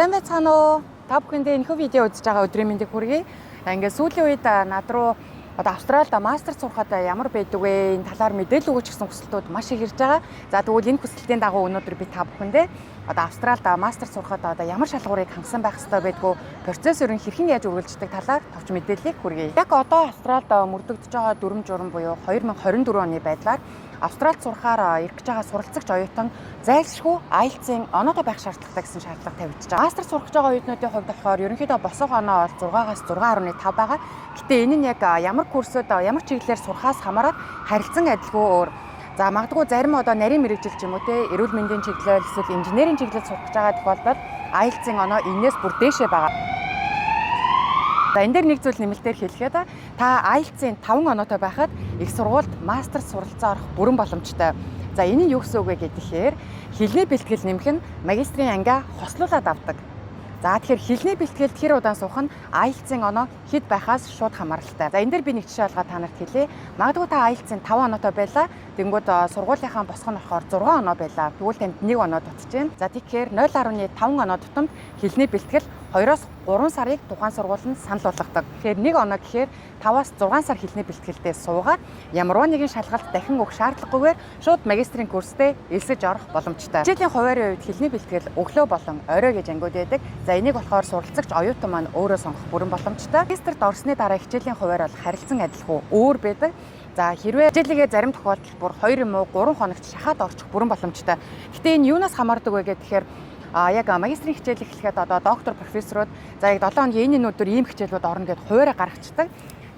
Сайн байцгаана уу? Та бүхэндээ энэхүү видео үзэж байгаа өдрийн мэндийг хүргэе. Ингээд сүүлийн үед над руу одоо Австралид мастер сурахад ямар байдаг вэ? Энэ талаар мэдээлэл өгөөч гэсэн хүсэлтүүд маш их ирж байгаа. За, тэгвэл энэ хүсэлтийн дагуу өнөөдөр би та бүхэндээ одоо Австралид мастер сурахад одоо ямар шалгуурыг хангасан байх ёстой байдгүй, процесс ер нь хэрхэн яаж үргэлжлэдэг талаар товч мэдээллийг хүргэе. Яг одоо Австралид мөрдөгдөж байгаа дүрэм журам буюу 2024 оны байдлаар Австралид сурахаар ирэх гэж байгаа суралцагч оюутан зайлшгүй IELTS-ийн оноотой байх шаардлагатай гэсэн шаардлага тавигдаж байгаа. Мастер сурах гэж байгаа оюутнуудын хувьд болохоор ерөнхийдөө босох оноо бол 6-аас 6.5 байгаа. Гэтэ энэ нь яг ямар курсууд, ямар чиглэлээр сурахаас хамаарат харилцан адилгүй өөр. За, магадгүй зарим одоо нарийн мэргэжил ч юм уу те, эрүүл мэндийн чиглэл эсвэл инженерийн чиглэл сурах гэж байгаа тохиолдолд IELTS-ийн оноо энээс бүр дээшээ байгаа. За, энэ дээр нэг зүйл нэмэлтээр хэлэхэд та IELTS-ийн 5 оноотой байхад их сургуульд мастер суралцаа орох бүрэн боломжтой. За, энэ нь юу гэсэн үг вэ гэхээр хэлний бэлтгэл нэмэх нь магистрийн ангиа хослуулаад авдаг. За, тэгэхээр хэлний бэлтгэлд хэр удаан суух нь IELTS-ийн оноо хэд байхаас шууд хамааралтай. За, энэ дээр би нэг жишээ олгоод та нарт хэлье. Магадгүй та IELTS-ийн 5 оноотой байлаа. Тэнгүүд сургуулийнхаа босго нь болохоор 6 оноо байлаа. Тэгвэл танд 1 оноо дутаж байна. За, тэгэхээр 0.5 оноо тутамд хэлний бэлтгэл 2-оос 3 сарыг тухайн сургууль нь санал болгодог. Тэгэхээр 1 оноо гэхээр 5-аас 6 сар хэлний бэлтгэлдээ суугаад ямарваа нэгэн шалгалт дахин өгөх шаардлагагүйгээр шууд магистрийн курстэй элсэж орох боломжтой. Хичээлийн хуваарийн үед хэлний бэлтгэл өглөө болон орой гэж ангиуд байдаг. За, энийг болохоор суралцагч оюутан маань өөрөө сонгох бүрэн боломжтой. Магистрт орсны дараа хичээлийн хуваар бол харилцан адилгүй өөр байдаг. За, хэрвээ хичээлийгээ зарим тохиолдолд бүр 2 юм уу 3 хоногт шахаад орчих бүрэн боломжтой. Гэтэ энэ юунаас хамаардаг вэ гэхээр яг магистрийн хичээл эхлэхэд одоо доктор, профессорууд за, яг 7 хоногийн энэ өдөр ийм хичээлүүд орно гэд хуваараа гаргацдаг.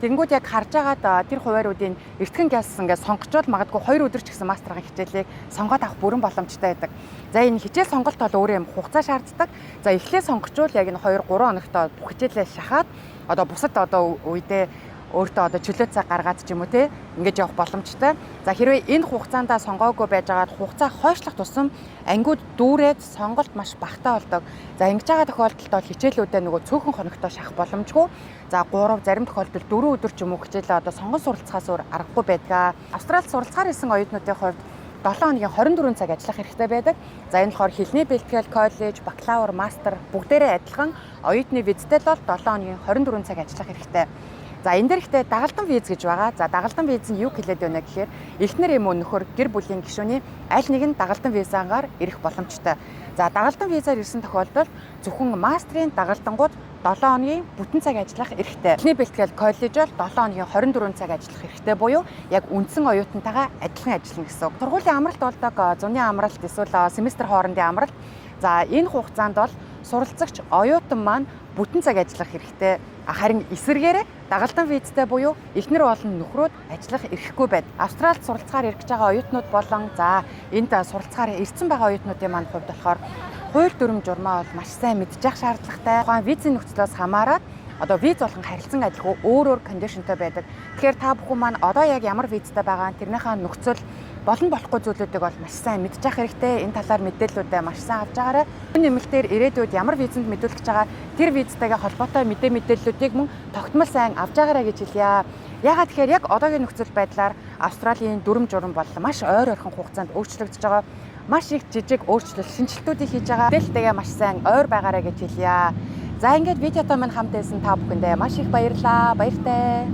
Тэгэнгүүт яг харж агаад тэр хувааруудын эртхэн гяс ингээд сонгочвол магадгүй 2 өдөр ч гэсэн мастерын хичээлийг сонгоод авах бүрэн боломжтой байдаг. За, энэ хичээл сонголт бол өөрөө юм хугацаа шаарддаг. За, эхлээ сонгочвол яг энэ 2 3 хоногт бүх хичээлээ шахаад одоо бусад одоо үедээ өөртөө одоо чөлөө цаг гаргаад ч юм уу те, ингэж явах боломжтой. За, хэрвээ энэ хугацаанд сонгоогүй байжгаад хугацаа хойшлох тусам ангиуд дүүрээд сонголт маш багатай болдог. За, ингэж байгаа тохиолдолд бол хичээлүүдээ нөгөө цөөхөн хоногтой шахах боломжгүй. За, 3, зарим тохиолдолд 4 өдөр ч юм уу хичээлээ одоо сонгон суралцахаас өөр аргагүй байдаг. Австралид суралцахаар ирсэн оюутнуудын хувьд 7 хоногийн 24 цаг ажиллах хэрэгтэй байдаг. За, энэ болохоор хэлний бэлтгэл, коллеж, бакалавр, мастер бүгдээрээ адилхан оюутны визтэй л бол 7 хоногийн 24 цаг ажиллах хэрэгтэй. За, энэ дээр ихтэй дагалдан виз гэж байгаа. За, дагалдан виз нь юу хэлээд байна гэхээр эхнэр юм уу нөхөр, гэр бүлийн гишүүний аль нэг нь дагалдан визагаар ирэх боломжтой. За, дагалдан визаар ирсэн тохиолдолд зөвхөн мастрын дагалдангууд 7 хоногийн бүтэн цаг ажиллах эрхтэй. Эхний бэлтгэл, коллеж бол 7 хоногийн 24 цаг ажиллах эрхтэй буюу яг үндсэн оюутантайгаа адилхан ажиллана гэсэн үг. Сургуулийн амралт болдог, зуны амралт эсвэл семестр хоорондын амралт. За, энэ хугацаанд бол суралцагч оюутан маань бүтэн цаг ажиллах хэрэгтэй. Харин эсвэргээрээ дагалдан визтэй буюу эхнэр болон нөхрүүд ажиллах эрхгүй байна. Австралид суралцахаар ирэх гэж байгаа оюутнууд болон за энд суралцахаар ирсэн байгаа оюутнуудын маань хувьд болохоор хууль дүрэм журмаа бол маш сайн мэдчих шаардлагатай. Тухайн визийн нөхцлөөс хамаарат одоо виз болгон харилцан адилгүй өөр өөр condition тэй байдаг. Тэгэхээр та бүхэн маань одоо яг ямар визтэй байгаа, тэрнийхээ нөхцөл болон болохгүй зүйлүүдийг бол маш сайн мэдчих хэрэгтэй. Энэ талаар мэдээллүүдээ маш сайн авч байгаарай. Нэмэлтээр ирээдүйд ямар визэнд мэдүүлэх гэж байгаа, тэр визтэйгээ холбоотой мэдээллүүдийг мөн тогтмол сайн авч байгаарай гэж хэлье. Яагаад тэгэхээр яг одоогийн нөхцөл байдлаар Австралийн дүрэм журам бол маш ойр ойрхон хугацаанд өөрчлөгдөж байгаа, маш их жижиг өөрчлөлт, шинэчлэлтүүдийг хийж байгаа. Мэдээлэлтэйгээ маш сайн ойр байгаарай гэж хэлье. За, ингээд видеотой минь хамт байсан та бүхэндээ маш их баярлалаа. Баяртай.